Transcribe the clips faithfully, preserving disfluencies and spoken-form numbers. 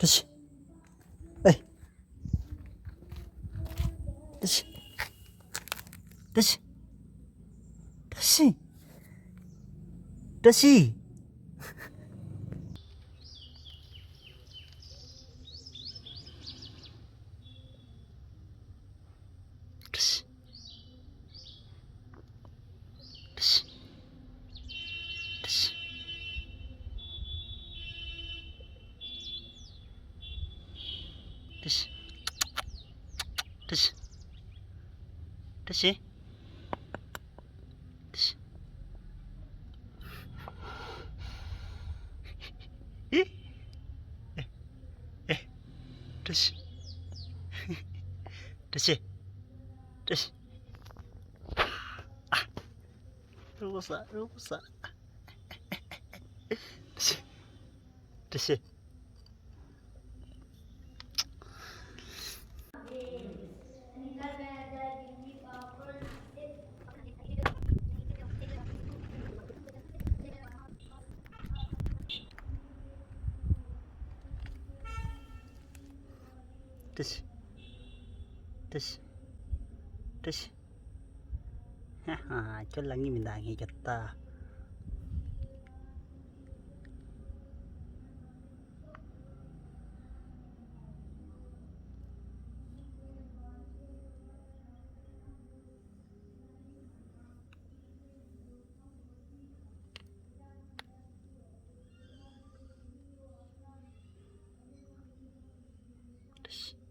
བཀྲ་ཤིས། ཨེ། བཀྲ་ཤིས། བཀྲ་ཤིས། བཀྲ་ཤིས། བཀྲ་ཤིས། བཀྲ་ཤིས། བཀྲ་ཤིས། བཀྲ་ཤིས། བཀྲ་ཤིས། བཀྲ་ཤིས། བཀྲ་ཤིས། ཨེ། ཨེ། བཀྲ་ཤིས། བཀྲ་ཤིས། བཀྲ་ཤིས། རོགས་ས། རོགས་ས། བཀྲ་ཤིས། བཀྲ་ཤིས། བཀྲ་ཤིས། བཀྲ་ཤིས། བཀྲ་ཤིས། ཧ་ཧ། ཁྱོད་ལ་ངའི་མི་འདང་ངས་ཁྱོད་ལྟ། བཀྲ་ཤིས།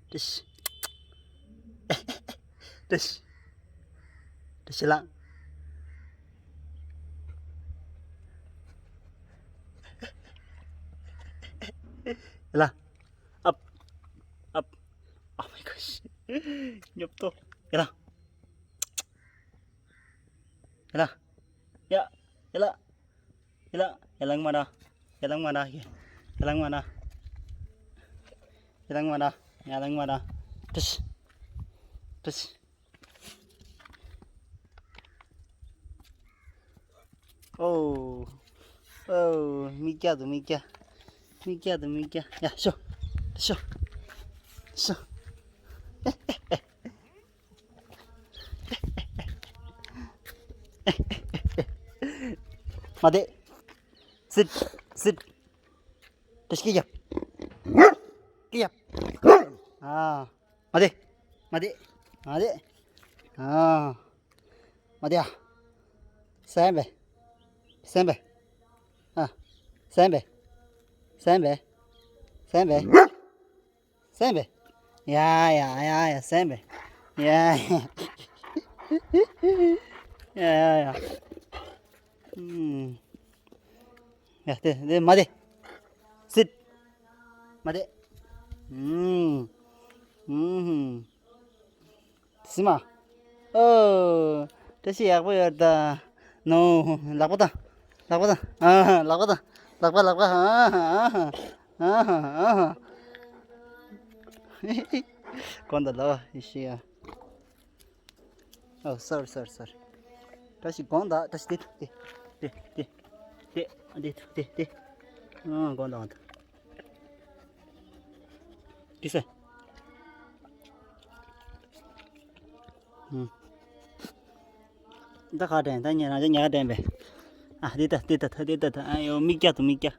བཀྲ་ཤིས། བཀྲ་ཤིས་ལགས། ཡ་ལ། ཨབ། ཨབ། Oh my gosh. ཉོབ་ཏོ། ཡ་ལ། ཡ་ལ། ཡ། ཡ་ལ། ཡ་ལ། ཡ་ལ་ང་མ་ན། ཡ་ལ་ང་མ་ན། ཡ་ལ་ང་མ་ན། ཡ་ལ་ང་མ་ན། ཡ་ལ་ང་མ་ན། བཀྲ་ཤིས། བཀྲ་ཤིས། ཨོ། ཨོ། མིག་རྒྱག་ཏུ་མིག་རྒྱག་མིག་རྒྱག་ཏུ་མིག་རྒྱག་ཡ་ཤོ། ཤོ། ཤོ། མ་བསྡད། སིད། སིད། བཀྲ་ཤིས། སྐྱེ་རྒྱབ། སྐྱེ་རྒྱབ། ཨ། མ་བསྡད། མ་བསྡད། མ་བསྡད། ཨ། མ་བསྡད་ཨ། སེམས་པས། སེམས་པས། ཨ། སེམས་པས། སེམས་པས། སེམས་པས། སེམས་པས། ཡ་ཡ་ཡ་ཡ། སེམས་པས། ཡ་ཡ། ཡ་ཡ་ཡ། ཨུམ། ཡ། དེ་དེ་མ་བསྡད། སིད། མ་བསྡད། ཨུམ། ཨུམ། སི་མ། ཨོ། བཀྲ་ཤིས་ཡག་པོ་ཡོད་ད། ནོ། ལག་པ་དང་། ལག་པ་དང་། ཨ། ལག་པ་དང་། ལག་པ། ལག་པ། ཨ་ཧ། ཨ་ཧ། ཨ་ཧ། ཨ་ཧ། གོན་ད་ལ་བ་ཡེ་ཤེས་ཡ། ཨོ། སོ་རི། སོ་རི། སོ་རི། བཀྲ་ཤིས་གོན་ད། བཀྲ་ཤིས་དེ་དེ་དེ་དེ་དེ་དེ་དེ་དེ། ཨ། གོན་ད་གོན་ད། དེ་སེ། ཨུམ། ད་ག་དྲན། ད་ཉལ་ན་ཉལ་ག་དྲན་པས། ཨ། འདི་ལྟ། འདི་ལྟ། འདི་ལྟ། ཨ་ཡོ། མིག་རྒྱག་ཏུ་མིག་རྒྱག་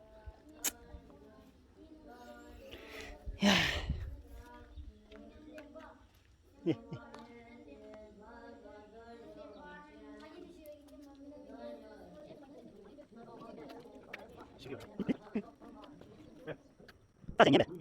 ཡ། ད་ཉན་པས།